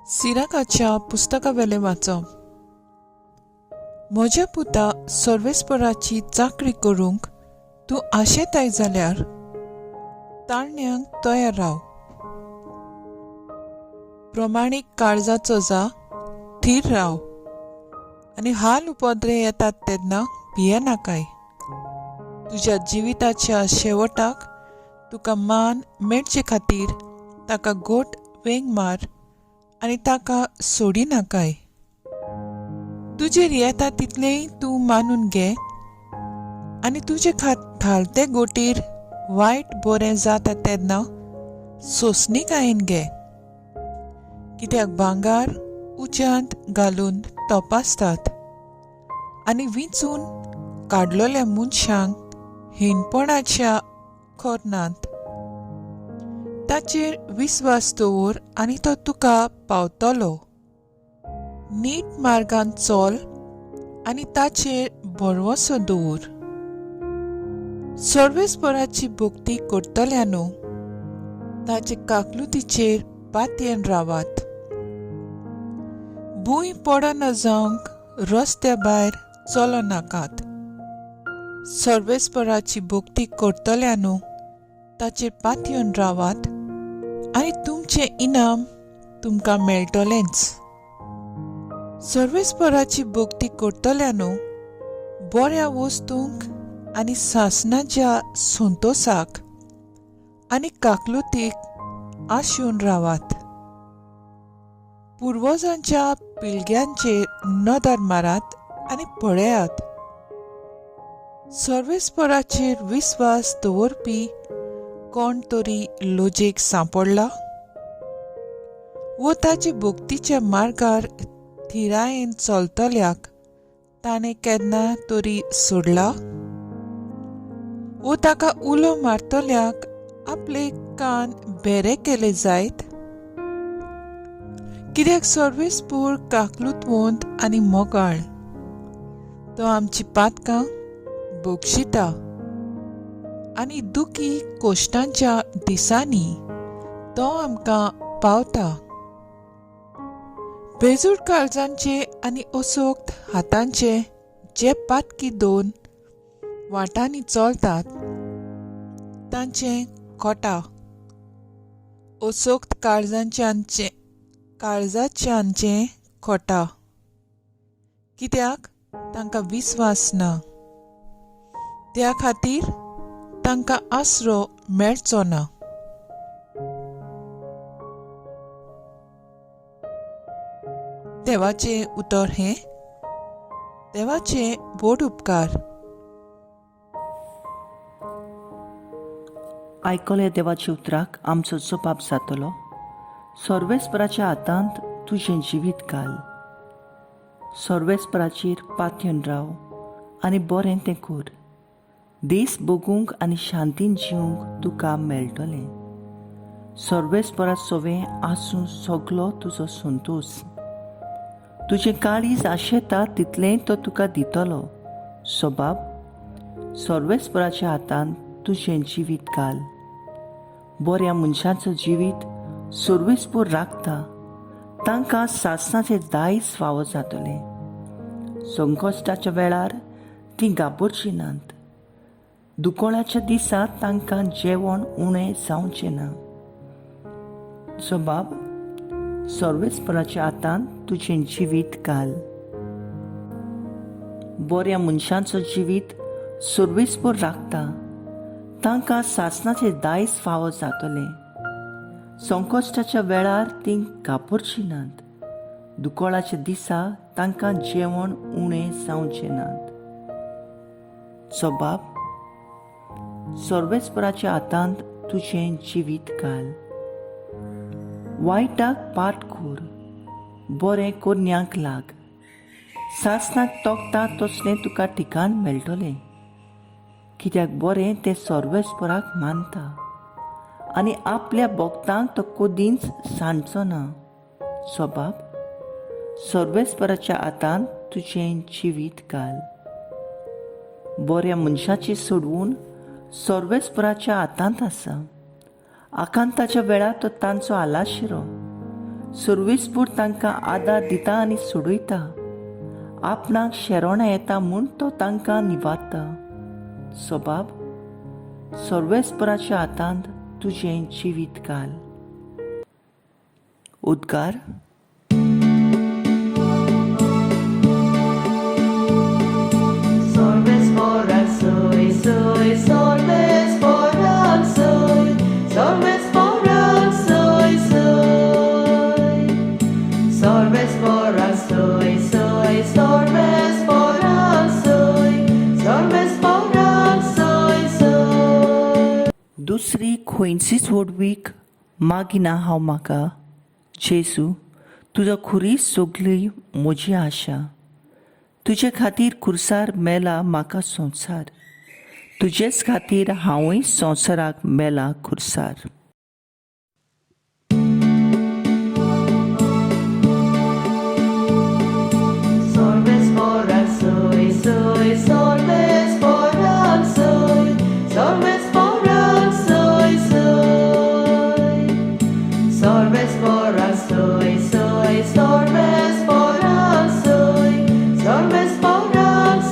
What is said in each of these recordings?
सिराकाच्या पुस्तकावेलें वाचप. म्हज्या पुता, सर्वेस्पराची चाकरी करूंक तूं आशेताय जाल्यार ताळण्यांक तयार राव. प्रमाणीक काळजाचो जा, थीर राव आनी हाल उपद्रे येतात तेन्ना भियेनाकाय. तुज्या जिविताच्या शेवटाक तुका मान मेळचे खातीर ताका गोट वेंग मार आनी ताका सोडिनाकाय. तुजेर येता तितलेंय तूं मानून घे आनी तुजे खालते गोटीर वायट बरें जाता तेन्ना सोंसणीकायेन घे. कित्याक भांगार उच्यांत घालून तपासतात आनी विंचून काडलेल्या मनशांक हिणपणाच्या खोरनांत. ताचेर विस्वास दवर आनी तो तुका पावतलो. नीट मार्गान चल आनी ताचेर भरवंसो दवर. सर्वेस्पराची भक्ती करतल्यानू ताचे काकलुतीचेर पातयेन रावात. भूंय पडना जावंक रस्त्या भायर चलो नाकात. सर्वेस्पराची भक्ती करतल्यानू ताचेर पातयेन रावात आनी तुमचें इनाम तुमकां मेळटलेंच. सर्वेस्पराची भक्ती करतल्यानू बऱ्या वस्तूंक आनी सासणाच्या संतोसाक आनी काकलुतीक आशून रावात. पुर्वजांच्या पिळग्यांचेर नदर मारात आनी पळयात. सर्वेस्पराचेर विस्वास दवरपी कोण तरी लजेक सांपडला वो ताचे भक्तीच्या मार्गार थिरायेन चलतल्याक ताणें केन्ना तरी सोडला वो ताका उलो मारतल्याक आपले कान बेरे केले जायत? कित्याक सर्वेस्पूर काकलुतवंत आनी मोगाळ, तो आमची पातकां बक्षिता आनी दुखी कोश्टांच्या दिसांनी तो आमकां पावता. बेजूड काळजांचे आनी असोक्त हातांचे जे पातकी दोन वाटांनी चलतात तांचें खोटा. असोक्त काळजाच्यांचें खोटा, कित्याक तांकां विस्वास ना. त्या खातीर तांकां आसरो मेळचो ना. देवाचें उतर हें देवाचे व्हड उपकार. आयकले देवाच्या उतराक आमचो जबाब जातलो. सर्वेस्पराच्या हातांत तुजें जिवीत घाल. सर्वेस्पराचेर पातयेन राव आनी बरें तें कर. दीस भोगूंक आनी शांतीन जिवंक तुका मेळटलें. सर्वेस्परा सवें आसूं सगलो तुजो संतोश. तुजें काळीज आशेता तितलेंय तो तुका दितलो. सबाब, सर्वेस्पराच्या हातांत तुजें जिवीत घाल. बऱ्या मनशाचो जिवीत सर्वेस्पर राखता, तांकां सासणाचें दायज फावो जातलें. संकश्टाच्या वेळार तीं घाबरचीं नात. दुकोळाच्या दिसा तांकां जेवण उणें जावचें ना. जबाब, सर्वेस्पराच्या हातांत तुजें जिवीत घाल. बऱ्या मनशांचो जिवीत सर्वेस्पर राखता, तांकां सासणाचें दायज फावो जातलें. संकश्टाच्या वेळार तीं घाबरचीं नात. दुकोळाच्या दिसा तांकां जेवण उणें जावचें नात. जबाब, सर्वेस्पराच्या हातांत तुजें जिवीत घाल. वायटाक पाट कर, बरें करण्यांक लाग. सासणाक तोखता तसलें तुका ठिकाण मेळटलें. कित्याक बरें तें सर्वेस्पराक मानता आनी आपल्या भक्तांक तो कदींच सांडचो ना. सबाब, सर्वेस्पराच्या हातांत तुजें जिवीत घाल. बऱ्या मनशाची सोडवून सर्वेस्पराच्या हातांत आसा. आकांताच्या वेळार तो तांचो आलाशिरो. सर्वेस्पूर तांकां आदार दिता आनी सोडयता. आपणाक शेरोणां येता म्हूण तो तांकां निवारता. सोबाब, सर्वेस्पराच्या हातांत तुजें जिवीत घाल. उद्गार. Solves soy, soy, solves soy, solves soy, soy. Solves soy, soy, solves soy, solves soy, soy. दुसरी खंयचीच व्हडवीक मागिना हांव म्हाका, जेजू तुजो खुरीस सगली म्हजी आशा. तुजे खातीर खुर्सार मेला म्हाका संवसार, तुजेच खातीर हांवूय संवसाराक मेला खुर्सार. Solves soy, soy, solves soy, solves soy, soy. Solves soy, soy, solves soy, solves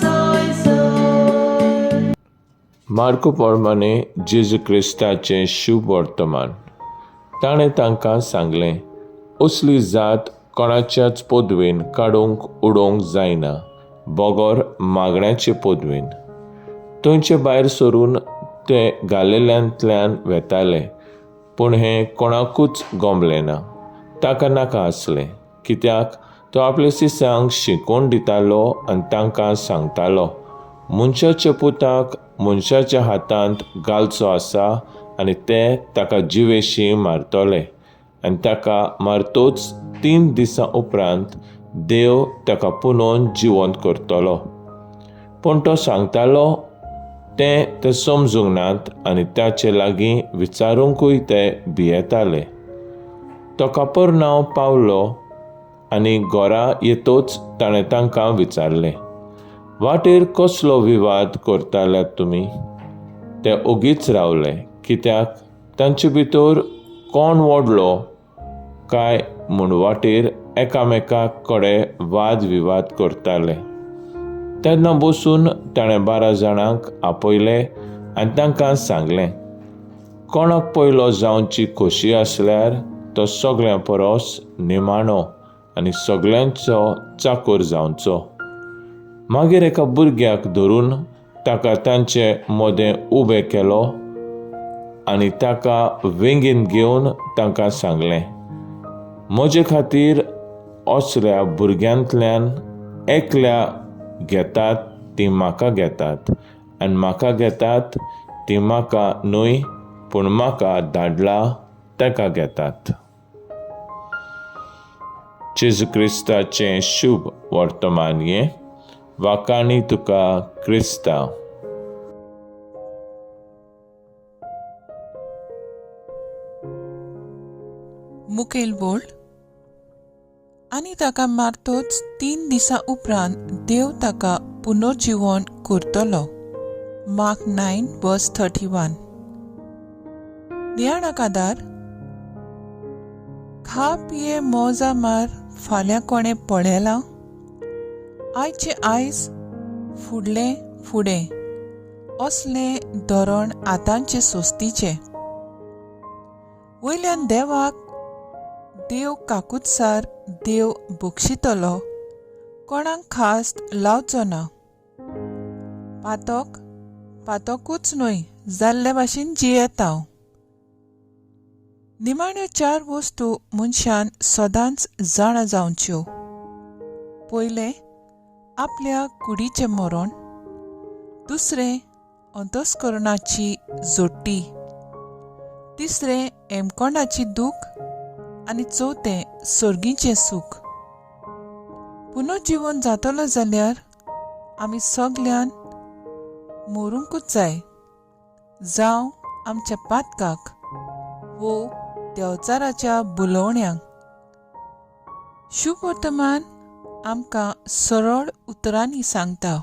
soy, soy. Marco प्रमाणे जेजू क्रिस्ताचें शुभ वर्तमान. ताणें तांकां सांगलें, असली जात कोणाच्याच पदवेन काडूंक उडोवंक जायना बगर मागण्याचे पदवेन. थंयचे भायर सरून ते गालेल्यांतल्यान वेताले, पूण हें कोणाकूच गमलें ना. ताका नाका आसलें, कित्याक तो आपल्या शिसांक शिकोवन दितालो आनी तांकां सांगतालो, मनशाच्या पुताक मनशाच्या हातांत घालचो आसा आनी ते ताका जिवेशी मारतले आनी ताका मारतोच 3 दिसां उपरांत देव ताका पुनोवन जिवंत करतलो. पूण तो सांगतालो तें ते समजूंक नात आनी ताचे लागीं विचारूंकूय ते भियेताले. तो कापरनांव पावलो आनी घरा येतोच ताणें तांकां विचारलें, वाटेर कसलो विवाद करताल्यात तुमी? ते ओगीच रावले, कित्याक तांचे भितर कोण व्हडलो काय म्हूण वाटेर एकामेका कडेन वाद विवाद करताले. तेन्ना बसून ताणें 12 जाणांक आपयले आनी तांकां सांगलें, कोणाक पयलो जावची खोशी आसल्यार तो सगळ्यां परस निमाणो आनी सगळ्यांचो चाकोर जावचो. मागीर एका भुरग्याक धरून ताका तांचे मदें उबें केलो आनी ताका वेंगेंत घेवन तांकां सांगलें, म्हजे खातीर असल्या भुरग्यांतल्यान एकल्या घेतात ती म्हाका घेतात आनी म्हाका घेतात ती म्हाका न्हय पूण म्हाका धाडला ताका घेतात. जेजू क्रिस्ताचें शुभ वर्तमान हें. वाकाणी तुका क्रिस्ता. मुखेल बोल. आनी ताका मारतोच 3 दिसां उपरांत देव ताका पुनर्जीवन करतलो. मार्क 9:31. नियाळाकादार खा पिये मोजा मार फाल्यां कोणें पळयलां? आयचें आयज फुडलें फुडें असलें धोरण आतांचे सोस्तीचें. वयल्यान देवाक देव काकुत्सार देव बक्षितलो, कोणाक खास लावचो ना. पातक पातकूच न्हय जाल्ले भाशेन जियेता. निमाण्यो 4 वस्तू मनशान सदांच जाणा जावच्यो. पयलें, आपल्या कुडीचें मरण. दुसरें, अंतस्करणाची जोडटी. तिसरें, हेमकोंडाची दूख. आनी चवथें, सर्गीचें सूख. पुनर्जीवन जातलो जाल्यार आमी सगल्यान मरूंकूच जाय, जावं आमच्या पातकाक वो देवचाराच्या बुलोवण्याक. शुभ वर्तमान आमकां सरळ उतरांनी सांगता,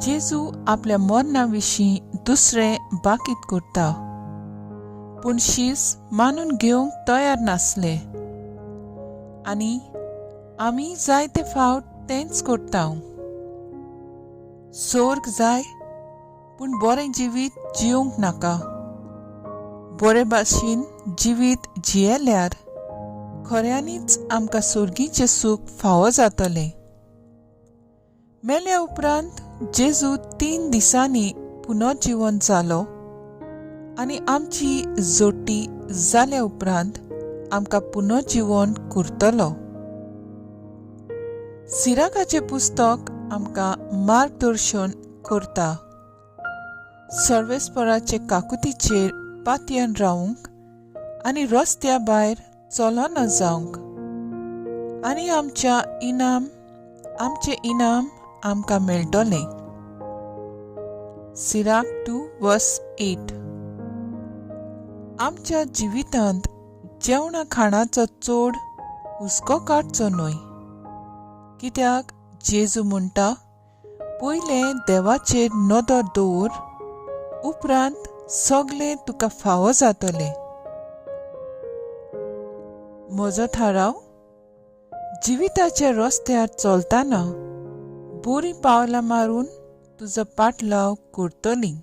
जेजू आपल्या मरणा विशीं दुसरें बाकीत करता. पूण शीस मानून घेवंक तयार नासले आनी आमी जायते फावट तेंच करता. सोर्ग जाय पूण बरें जिवीत जिवंक नाका. बरे भाशेन जिवीत जियेल्यार खऱ्यांनीच आमकां सोर्गीचें सूख फावो जातलें. मेल्या उपरांत जेजू 3 दिसांनी पुनर्जिवन जालो आनी आमची जोटी जाल्या उपरांत आमकां पुनर्जिवन करतलो. सिराकाचें पुस्तक आमकां मार्गदर्शन करता. सर्वेस्पराचे काकुतीचेर पातयेन रावंक आनी रस्त्या भायर चलना जावंक आनी आमचें इनाम आमकां मेळटलें. सिराक 2:8. आमच्या जिवितांत जेवणा खाणाचो चड हुस्को काडचो न्हय, कित्याक जेजू म्हणटा, पयलें देवाचेर नदर दवर, उपरांत सगळें तुका फावो जातलें. म्हजो थाराव, जिविताच्या रस्त्यार चलतना बरीं पावलां मारून तुजो पाटलाव करतली.